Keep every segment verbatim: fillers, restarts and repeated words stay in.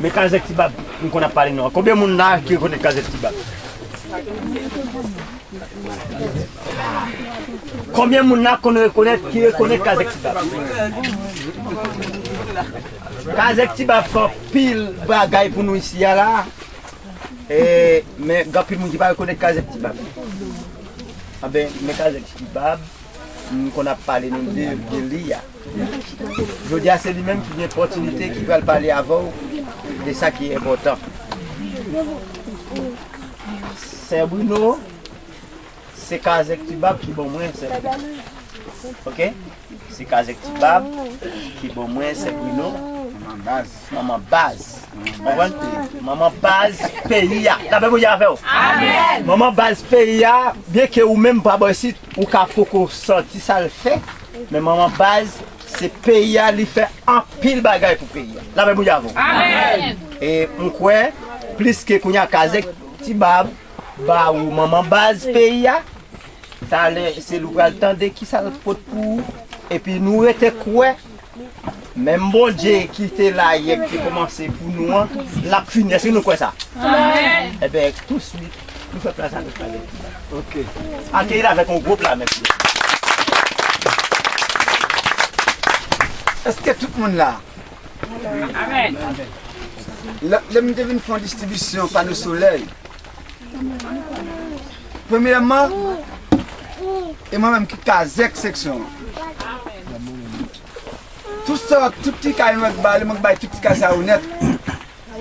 Men Kazèk Ti Bab, m konn ap pale non. Konbyen moun la ki rekonèt Kazèk Ti Bab? Konbyen moun la konn rekonèt, ki rekonèt Kazèk Ti Bab? Kazèk Ti Bab fè anpil bagay pou nou isi a la. E, men gen anpil moun ki pa rekonèt Kazèk Ti Bab. Anben, men Kazèk Ti Bab, m konn ap pale nou de, de li a. Jodi a, se li menm ki gen opòtinite, ki pral pale avè w de sa ki enpòtan. Sè Bruno, se Kazèk Ti Bab ki ban mwen Sè Bruno. Oke? Se Kazèk Ti Bab ki ban mwen Sè Bruno. Manman baz. Manman baz. Konprann? Manman baz peyi a. Lapè Bondye avè w. Amèn. Manman baz peyi a, byenke ou menm pa bò isit, ou ka poko santi sa l fè, men manman baz, se peyi a, li fè anpil bagay pou peyi a. Lapè Bondye avè w. Amèn. E m kwè, plis ke kounye a Kazèk Ti Bab ba ou manman baz peyi a, talè, se li w pral tande ki sa l pot pou ou, epi nou rete kwè, menm Bondye ki te la yè, ki te kòmanse pou nou an, l ap fini. Èske nou kwè sa? Amèn. Enben, touswit, nou fè plas avèk Kazèk Ti Bab. Oke. Akeyi l avèk yon gwo pla, mèsi. Èske tout moun la? Amèn. Lè, lè m te vin fè yon distribisyon pano solèy, premyèman, e mwen menm ki Kazèk seksyon an. Tout sa, tout ti kay nou wè k ba, mwen k bay tout ti kay sa yo nèt.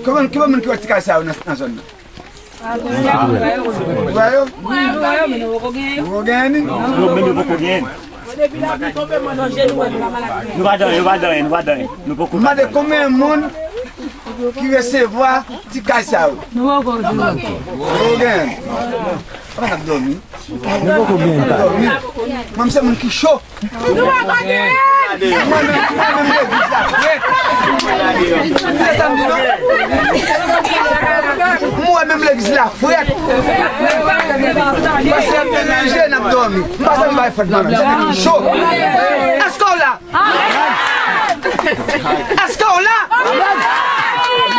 Konbyen, konbyen moun ki wè ti kay sa yo nan, nan zòn nan? Ou wè yo? Ou poko genyen ni? Non, menm yo poko genyen. Nou pa dan, yo pa dan, nou pa dan. Nou poko. M mande konbyen moun ki resevwa ti kay sa yo? Nou poko genyen. Poko genyen. Apa n ap dòmi? Nou poko genyen kay. Dòmi. Mwen, m se moun ki cho. Nou poko genyen. Mwen menm, mwen menm legliz la frèt. Se sa m di non. Mwen menm legliz la frèt. Pastè ap dirije, n ap dòmi. M pa sa m bay frèt mwen menm. Se moun ki cho. Èske w la? Èske w la?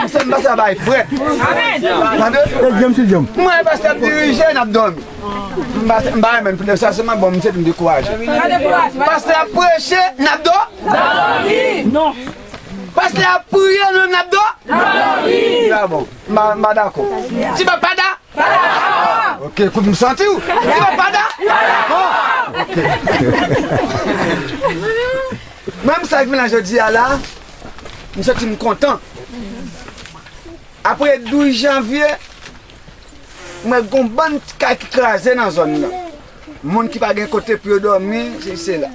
M se m pastè bay frèt. Tande? Mwen pastè ap dirije, n ap dòmi. M pa, m pa renmen pou sa sèlman, bon, m se pou m dekouraje. Pastè ap preche, n ap dòmi? Non. Pastè ap priye, nou menm n ap dòmi? Ah bon, m pa, m pa dakò. Ti papa da? Ok, kout m santi w. Ti papa da? Ok. Mwen, sa k vin la jodi a la, m santi m kontan. Apre douz janvye, m wè gon bann ti kay ki kraze nan zòn nan. Moun ki pa gen kote pou yo dòmi, se, se la.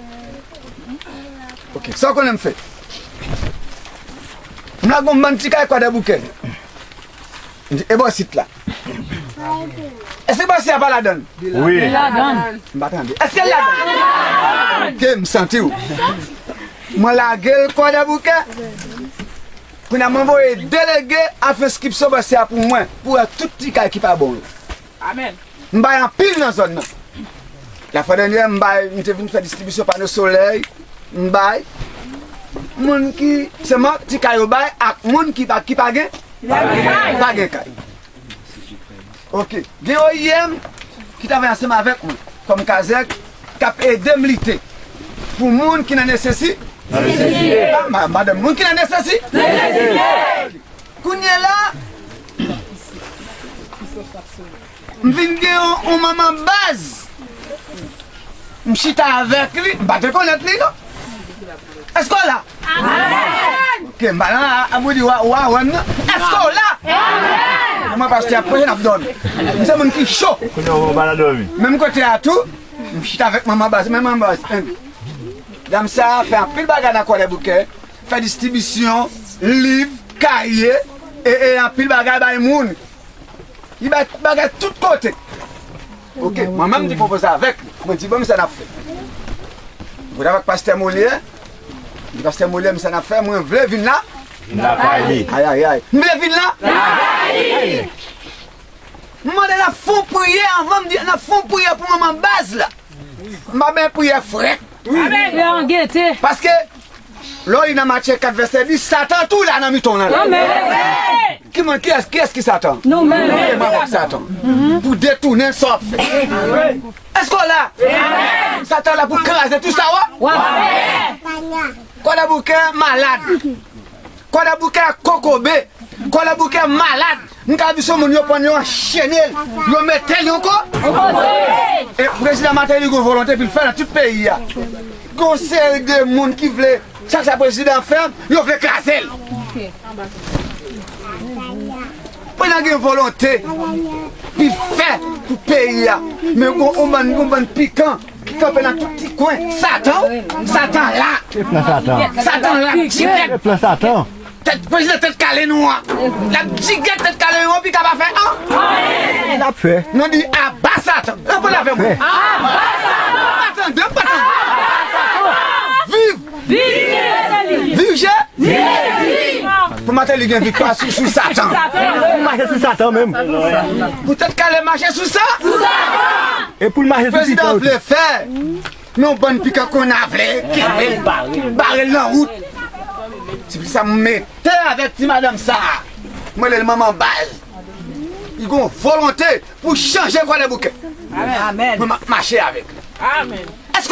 Ok, sa w konnen m fè? M lage yon bann ti kay Kwadèboukè. M di, e bò sit la. Èske bò sit la pa ladann? Wi. Li ladann. M pa tande. Èske l ladann? Ok, m santi w. Mwen lage l Kwadèboukè. Kounye a, mwen voye delege al fè enskripsyon bò sit la pou mwen, pou wè tout ti kay ki pa bon yo. Amèn. M bay anpil nan zòn nan. Lafwa dènyè, m bay, m te vin fè distribisyon pano solèy, m bay moun ki, sèlman ti kay yo bay ak moun ki pa, ki pa gen, pa gen kay. Ok. Gen O I M ki travay ansanm avèk mwen, kòm Kazèk, k ap ede m lite pou moun ki nan nesesi-, ah, ma-, madanm, moun ki nan nesesi-, Kounye la, m vin gen yon, yon manman baz. M chita avèk li, m pa te konèt li non. Èske w la? Amèn. Ok, m pa nan a, a, pou di w a, w a wè m nan. Èske w la? Amèn. Mwen pastè ap preche, n ap dòmi. M se moun ki cho. Kounye a, w pa nan dòmi. Menm kote a tou, m chita avèk manman baz, men manman baz, en. Dam sa a fè anpil bagay nan Kwadèboukè, fè distribisyon, liv, kaye, e, e anpil bagay bay moun. Li bay bagay tout kote. Ok, mwen menm m te pwopoze avèk li. Mwen di, bon, men sa n ap fè. Mwen avèk pastè Molière. M di, pastè Molière, men sa n ap fè, mwen vle vin la. Vin lakay li. Ay, ay, ay. M vle vin la. Lakay li. M mande n ap fè yon priyè anvan m di, n ap fè yon priyè pou manman baz la. M pa bezwen priyè frèt. Amèn. Priyè an gete. Paske Lè w li nan Matye kat vèsè dis, Satan tou la nan mitan w lan. Amèn. Ki moun, kiyès, kiyès ki Satan? Nou menm. Nou menm avèk Satan. Pou detounen sa w ap fè. Èske w la? Satan la pou kraze tout sa w ap. W ap fè. Kwadèboukè malad. Kwadèboukè kokobe. Kwadèboukè malad. M ka di sou moun yo pran yo anchene l, yo mete l yon ko. E prezidan Martelly gon volonte pou l fè nan tout peyi a. Gon seri de moun ki vle, chak sa prezidan fè, yo vle kraze l. Prezidan gen volonte pou l fè pou peyi a. Men gon yon bann, yon bann pikan ki kanpe nan tout ti kwen. Satan, Satan la. Se plan Satan. Satan la, dirèk. Se plan Satan. Tèt, prezidan tèt kale nou an. L ap jigèt tèt kale nou an, pi ka pa fè an. L ap fè. Nou di, aba Satan. Reprann avè mwen. Aba Satan. Pa tande, pa tande. Viv. Viv Jezi. Pou Martelly gen viktwa sou, sou Satan. Pou mache sou Satan menm. Pou tèt kale mache sou sa. E pou l mache sou Prezidan Pita vle fè. Men yon bann pikan konn a vle kenbe l, bare l nan wout. Se pou sa m mete avèk ti madanm sa a. M rele l manman baz. Li gon volonte pou chanje Kwadèboukè. Amèn. Mwen m ap mache avèk li. Amèn.